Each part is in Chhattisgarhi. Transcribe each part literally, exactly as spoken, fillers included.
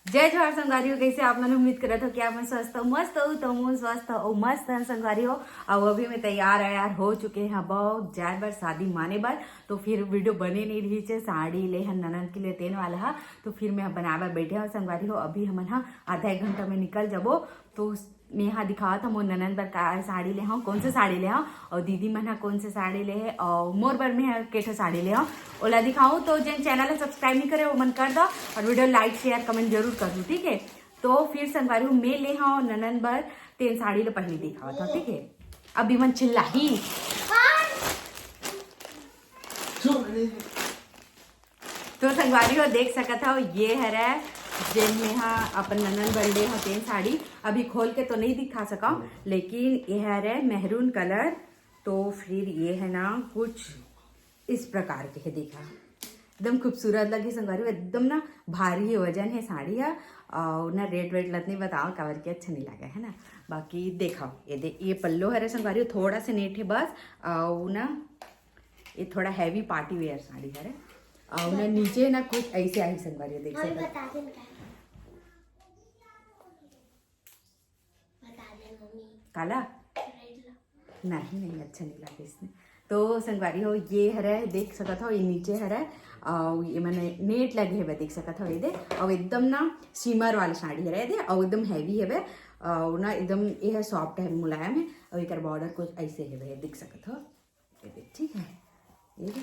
जय जोहार संगवारी हो, कैसे आप मन? उम्मीद करत हो कि आप मन स्वस्थ हो, मस्त हो। तो मोर स्वस्थ हो, मस्त हन संगवारी हो। अउ अभी मैं तैयार वैयार हो चुके हैं बहुत जाए बर, शादी माने बर। तो फिर वीडियो बने नहीं रही छे, साड़ी ले हन ननद के लिए तेन वाला हा। तो फिर मैं बनाए बर बैठे हूँ संगवारी हो। अभी हमन हा आधा एक घंटा में निकल जाबो। तो मैं हा दिखावत हूँ मोर ननद बर का साड़ी ले हूँ, कौन से साड़ी ले हूँ, और दीदी मन हा कौन से साड़ी ले है, और मोर बर मैं हा के ठो साड़ी ले हूँ, ओला दिखाऊँ। तो जेन चैनल ला सब्सक्राइब नहीं करे, वो मन कर दो, और वीडियो लाइक, शेयर, कमेंट जरूर कर दो, ठीक है? तो फिर संगवारी हो, मैं ले हूँ ननद बर तेन साड़ी ला पहले दिखावत हूँ, ठीक है? अभी मन चिल्लाही। तो संगवारी हो, देख सकत हो, ये हरे जेन में हा अपन ननद बर ले हा तेन साड़ी। अभी खोल के तो नहीं दिखा सका, लेकिन ये हरे मैरून कलर। तो फिर ये है ना, कुछ इस प्रकार के है, देखा, एकदम खूबसूरत लगी संगवारी हो, एकदम ना भारी है, वजन है साड़ी है। और ना रेट वेट लत नहीं बताओ, काबर के अच्छा नहीं लगा है ना। बाकी देखो, ये दे, ये पल्लो हरे संगवारी हो, थोड़ा से नेट है बस। और ना ये थोड़ा हैवी पार्टी वेयर साड़ी हरे। और ना नीचे ना कुछ ऐसे आई संगवारी हो, देख सकते हो। बता दे, बता दे। बता दे मम्मी। काला? रेड ला। नहीं, नहीं, अच्छा नहीं लगे इसमें। तो संगवारी हो, ये हरे, देख सकत हो, ये नीचे हरे, और ये मने नेट लगे हवे, देख सकत हो, ये दे, और एकदम ना शिमर वाला साड़ी हरे, ये दे, और एकदम हैवी हवे, और ना एकदम ये है सॉफ्ट है, मुलायम है, और एकर बॉर्डर कुछ ऐसे हवे, देख सकत हो, ये दे, ठीक है, ये दे,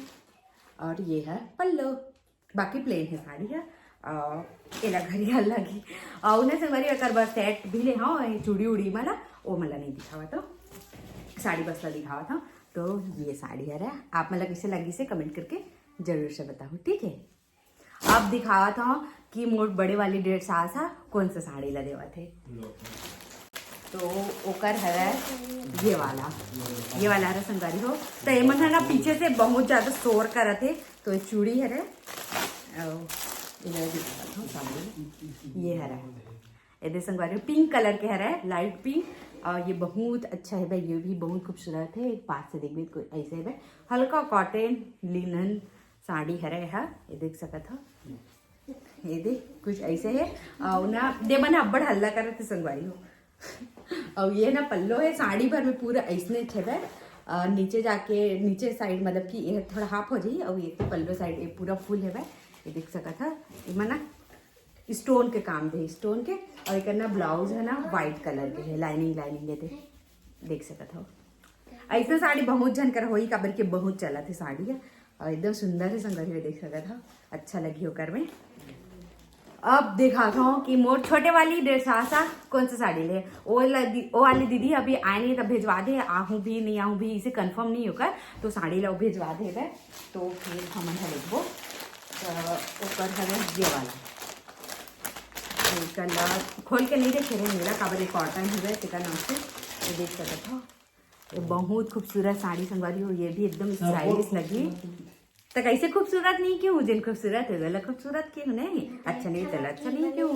और ये है पल्लो। बाकी प्लेन है साड़ी है। अ, एला घरिया लगी। और ना संगवारी, एकर बर सेट भी ले हव, ये चूड़ी उड़ी मला, वो मला नहीं दिखावत हव, साड़ी बस ला दिखावत हव। तो ये साड़ी हरे, आप मन ला कैसे लगी से कमेंट करके जरूर से बताओ, ठीक है? अब दिखावत हव कि मोर बड़े वाली डेढ़ सास हा कौन सा साड़ी ला देवत है। तो ओकर हरे ये वाला, ये वाला हरे संगवारी हो। तो ये मन है ना पीछे से बहुत ज्यादा शोर करत है, तो ये चूड़ी हरे, अउ इधर दिखावत हव सामने, ये हरे, ये दे संगवारी हो, पिंक कलर के हरे, लाइट पिंक। और ये बहुत अच्छा है भाई, ये भी बहुत खूबसूरत है। एक पास से देखबे तो ऐसे है भाई, हल्का कॉटन लिनन साड़ी हरे हा, ये देख सकत हो, ये दे कुछ ऐसे है। और ना दे मन अब्बड़ हल्ला करत है संगवारी हो। और ये ना पल्लो है, साड़ी भर में पूरा ऐसने ठेबे। अ, नीचे जाके, नीचे साइड मतलब कि ये थोड़ा हाफ हो जाई, और ये तो पल्लो साइड ये पूरा फुल है। ये देख सकत हा, एमा ना स्टोन के काम दे, स्टोन के। और एकर ना ब्लाउज है ना व्हाइट कलर के है, लाइनिंग, लाइनिंग देते, देख सकत हो। ऐसे साड़ी बहुत झन कर होई, काबर के बहुत चलत है साड़ी है, और एकदम सुंदर है संगवारी हो, देख सकत हो, अच्छा लगी ओकर में। अब दिखात हव कि मोर छोटे वाली डेढ़ सास हा कौन सा साड़ी ले। ओ वाला दी-, ओ वाली दीदी अभी आए नहीं, तब भेजवा दे, आहूँ भी नहीं आहूँ भी, इसे कंफर्म नहीं होकर, तो साड़ी ला भेजवा दे बे। तो फिर हमन ह देखबो, तो ओकर हवे ये वाला, एकर ला खोल के नहीं देखे रहे नीला, काबर ये कॉटन हवे, तेकर नाम से ये देख सकत हो। ये बहुत खूबसूरत साड़ी संगवारी हो, ये भी एकदम स्टाइलिश लगी। तो कैसे खूबसूरत नहीं क्यों, जिन खूबसूरत है, गला खूबसूरत क्यों नहीं, अच्छा नहीं चला, अच्छा नहीं क्यों।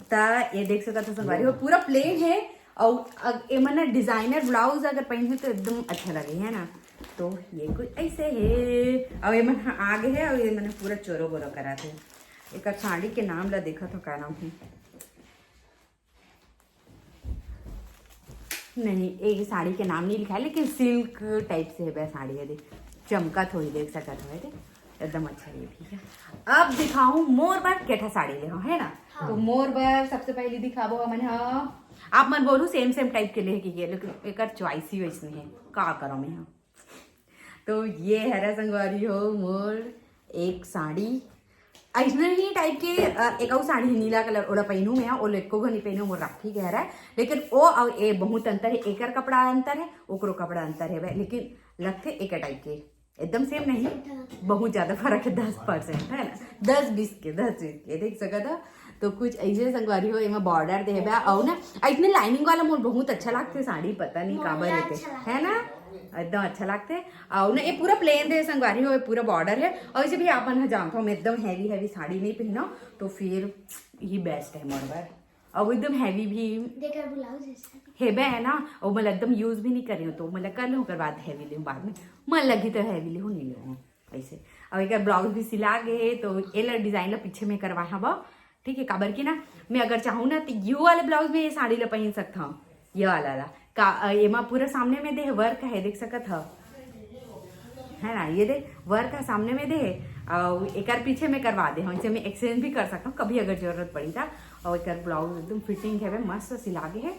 तो ये देख सकत हो संगवारी हो, पूरा प्लेन है। और अग-, एमन ना डिजाइनर ब्लाउज अगर पहने तो एकदम अच्छा लगे, है ना। तो ये कुछ ऐसे है, और एमन आगे है, और ये मैंने पूरा चोरो बोरो करा थे। एक साड़ी के नाम ला देखा तो का नाम है, नहीं, एक साड़ी के नाम नहीं लिखा है, लेकिन सिल्क टाइप से है वह साड़ी है, देख, चमका थोड़ी देख सकत हो, है देख, एकदम अच्छा ये भी है। अब दिखाऊं मोर बर केठा साड़ी ले हो, है ना। हाँ। तो मोर बर सबसे पहले दिखाबो हमन ह, आप मन बोलू सेम सेम टाइप के ले के ये, लेकिन एकर चॉइस ही वैसने है, का करो मैं ह। तो ये हरा संगवारी हो मोर एक साड़ी, ऐसने ही टाइप के अ, एक अउ साड़ी नीला कलर, ओला पहनू मैं, ओला एको घनी पहनू, मोर राखी के हरा, लेकिन ओ और ए बहुत अंतर है, एकर कपड़ा अंतर है, ओकरो कपड़ा अंतर है, लेकिन लगथे एक टाइप के, एकदम सेम नहीं, बहुत ज्यादा फर्क है, दस परसेंट है ना, दस बीस के, दस बीस के देख सकत हो। तो कुछ ऐसे संगवारी हो, एमा बॉर्डर दे बा, और ना इतने लाइनिंग वाला मोर बहुत अच्छा लगथे साड़ी, पता नहीं काबर एते, है ना, एकदम अच्छा लगथे। और ना ये पूरा प्लेन दे संगवारी हो, ये पूरा बॉर्डर है। और इसे भी आप मन ह जानत हो, मैं एकदम हैवी हैवी साड़ी नहीं पहनो, तो फिर ही बेस्ट है मोर बर। और एकदम हैवी भी देख, ब्लाउज ऐसा हेबे है ना, और मैं एकदम यूज भी नहीं कर रही हूँ, तो मैं कर लूँ, ओकर बाद हैवी लूँ बाद में, मन लगी तो हैवी लूँ, नहीं लूँ ऐसे। और एक ब्लाउज भी सिला गए है, तो एला डिजाइन ला पीछे में करवा हवा, ठीक है, काबर कि ना मैं अगर चाहूँ ना तो ये वाले ब्लाउज में ये साड़ी ला पहन सकत हव, ये वाला ला का अ, एमा पूरा सामने में दे वर्क है, देख सकत हव, है ना, ये दे वर्क है सामने में दे, और एकर पीछे में करवा दे हव, इसे मैं एक्सचेंज भी कर सकत हव कभी अगर जरूरत पड़ी था। और एकर ब्लाउज एकदम फिटिंग है, मस्त सिला गे है,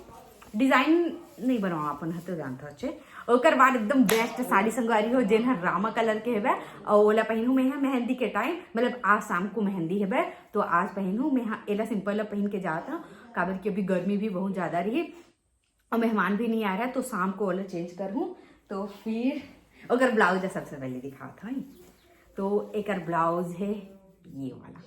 डिजाइन नहीं बनवा अपन ह तो जानत हव अच्छे। ओकर बाद एकदम बेस्ट साड़ी संगवारी हो, जेन हर रामा कलर के हेबे, और ओला पहनू मैं ह मेहंदी के टाइम, मतलब आज शाम को मेहंदी हेबे, तो आज पहनू मैं ह एला सिंपल ला पहन के जात हव, काबर कि अभी गर्मी भी बहुत ज्यादा रही और मेहमान भी नहीं आ रहा है, तो शाम को ओला चेंज करहूँ। तो फिर ओकर ब्लाउज ला सबसे पहले दिखात हव। तो एकर ब्लाउज है ये वाला,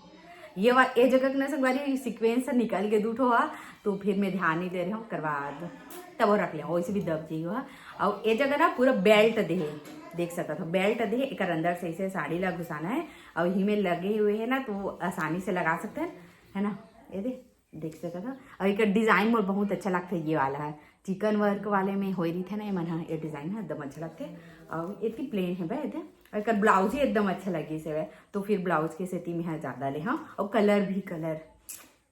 ये वा ए जगह के ना संगवारी सीक्वेंस से निकल के दू ठो हा, तो फिर मैं ध्यान नहीं दे रहे हूँ, करवा दो, तब वो रख ले, वैसे भी दब जाइए हा। और ए जगह ना पूरा बेल्ट दे है, देख सकत हव बेल्ट दे है, एकर अंदर से इसे साड़ी ला घुसाना है और यही में लगे हुए है ना, तो वो आसानी से लगा सकते हैं, है ना। ये दे, देख सकत हव, और एकर डिजाइन मोर बहुत अच्छा लगता है, ये वाला है चिकन वर्क वाले में होए रहिथे ना, ये मन ह, ये डिजाइन है एकदम अच्छा लगता है। और इतनी प्लेन है भाई, और एकर ब्लाउज ही एकदम अच्छा लगी से, तो फिर ब्लाउज के सेती मैं ह ज्यादा ले हव। और कलर भी, कलर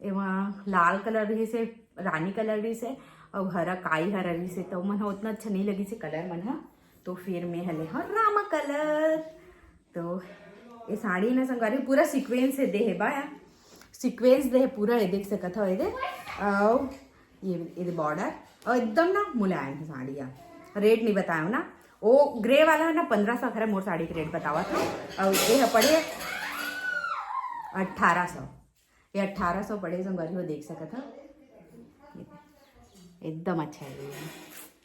एमा लाल कलर रहिस हे, रानी कलर रहिस हे, अउ हरा, काई हरा रहिस हे, त ओमन ह ओतना अच्छा नइ लगिस हे कलर मन ह। तो फिर मैं हले हव रामा कलर। तो ये साड़ी ना संगवारी पूरा सीक्वेंस से दे हे बा, सीक्वेंस दे हे पूरा, ये देख सकत हव, ये दे, अउ ये, ये दे बॉर्डर, अउ एकदम ना मुलायम हे साड़ी ह। रेट नइ बतायो ना, वो ग्रे वाला है ना, पंद्रह सौ खरे मोर साड़ी के रेट बतावत हव, अउ ये ह पड़े अट्ठारह सौ। ये अट्ठारह सौ पड़े संगवारी हो, देख सकत हव, एकदम अच्छा है ये।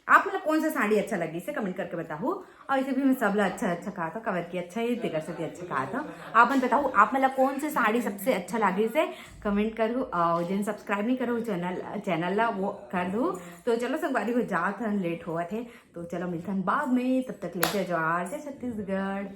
आप मन ला कौन सा साड़ी अच्छा लगिस हे कमेंट करके बताहू। और इसे भी मैं सब ला अच्छा अच्छा कहा था, काबर कि अच्छा ही तेकर से भी अच्छा कहा था। आप मन बताहू, आप मन ला कौन से साड़ी सबसे अच्छा लगिस हे कमेंट करहू, और जेन सब्सक्राइब नहीं करहू चैनल चैनल ला, वो कर दू। तो चलो संगवारी हो, जात हन, लेट होवत हे, तो चलो मिलथन बाद में, तब तक ले जय जोहार, जय छत्तीसगढ़।